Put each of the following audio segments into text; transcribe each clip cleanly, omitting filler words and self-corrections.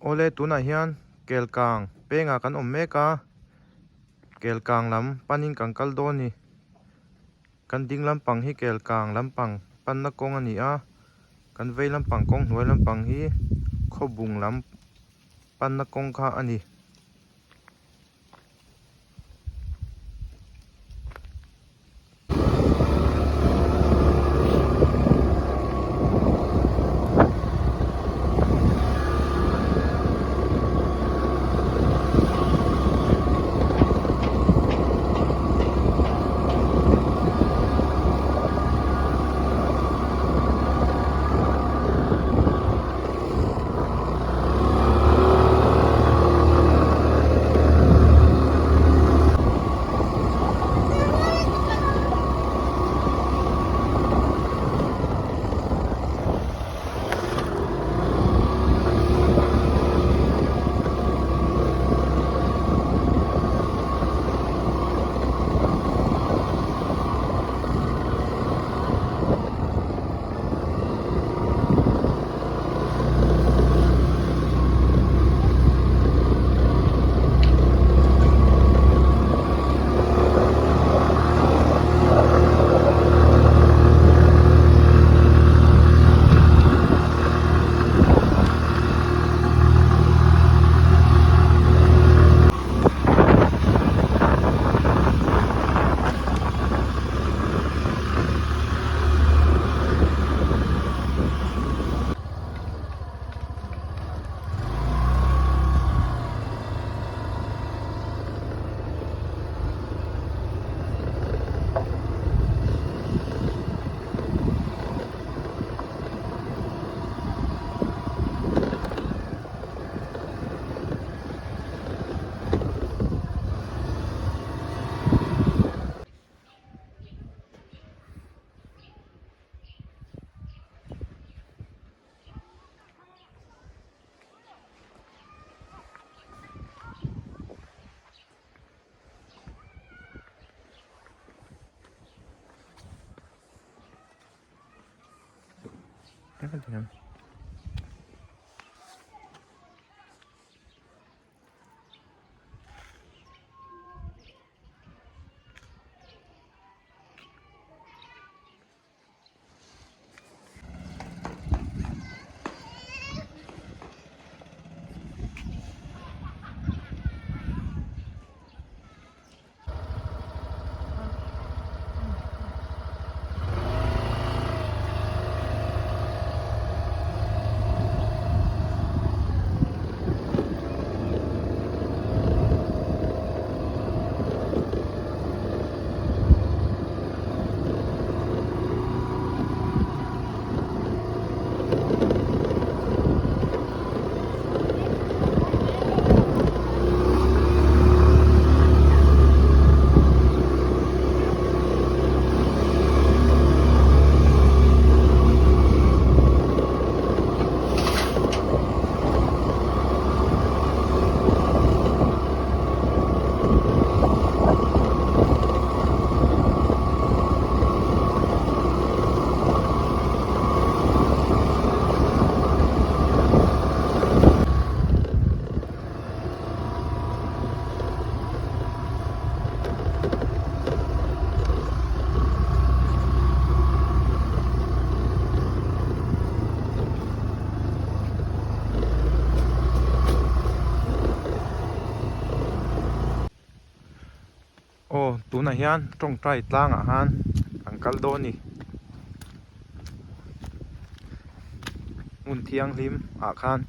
Awle tunah hian Kelkang pengah kan awm mek a, Kelkang lam panin kan kal dawn a ni. Kan ding lampang hi Kelkang lampang panna kawng a ni a, kan vei lampang kawng hnuai lampang hi Khawbung lam panna kawng kha a ni. Aw tunah hian tawngtai tlangah khan an kal dawn a ni hmun thianghlim ah khan.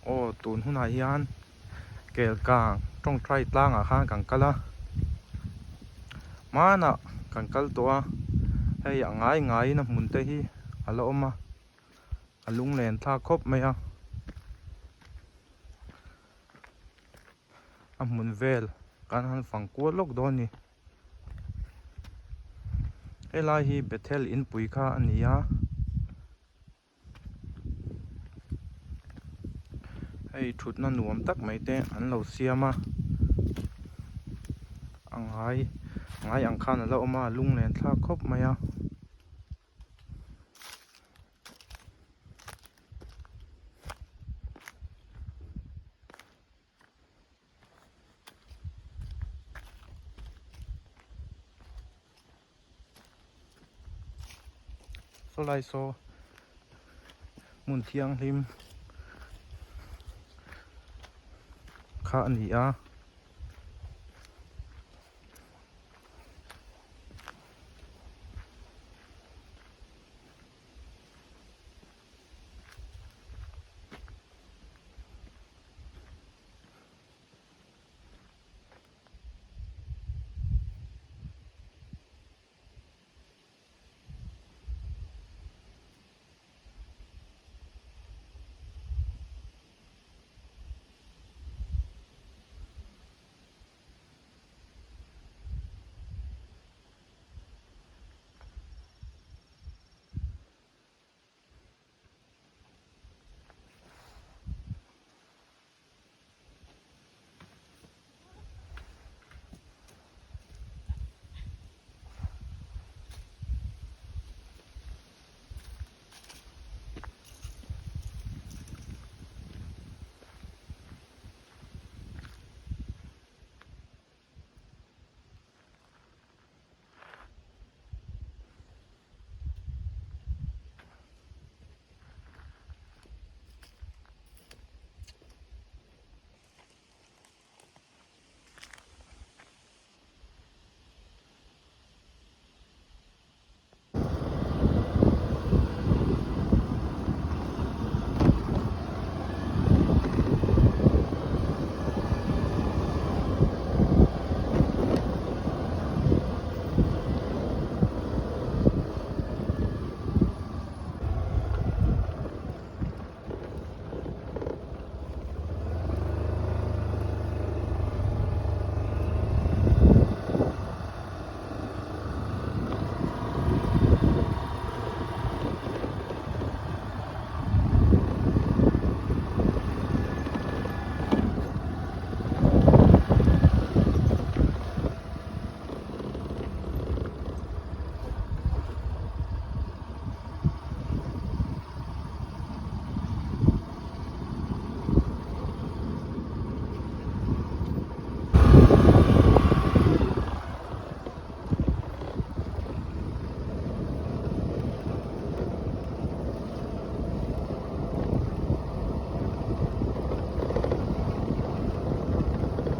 Aw tun hunah hian Kelkang tawngtai tlangah khan kan kal a, hmanah kan kal tawh a, hei a ngai ngaiin a hmun te hi a la awm a, a lunglen thlak khawp mai a. A hmun vel kan han fang kual lawk dawn a ni. Helai hi Bethel inpui kha a ni a. Hei thutna nuam tak mai te an lo siam a a ngai ngai ang khan a la awm a a lunglen thlak khawp mai a. Saw lai saw hmun thianghlim kha a ni a.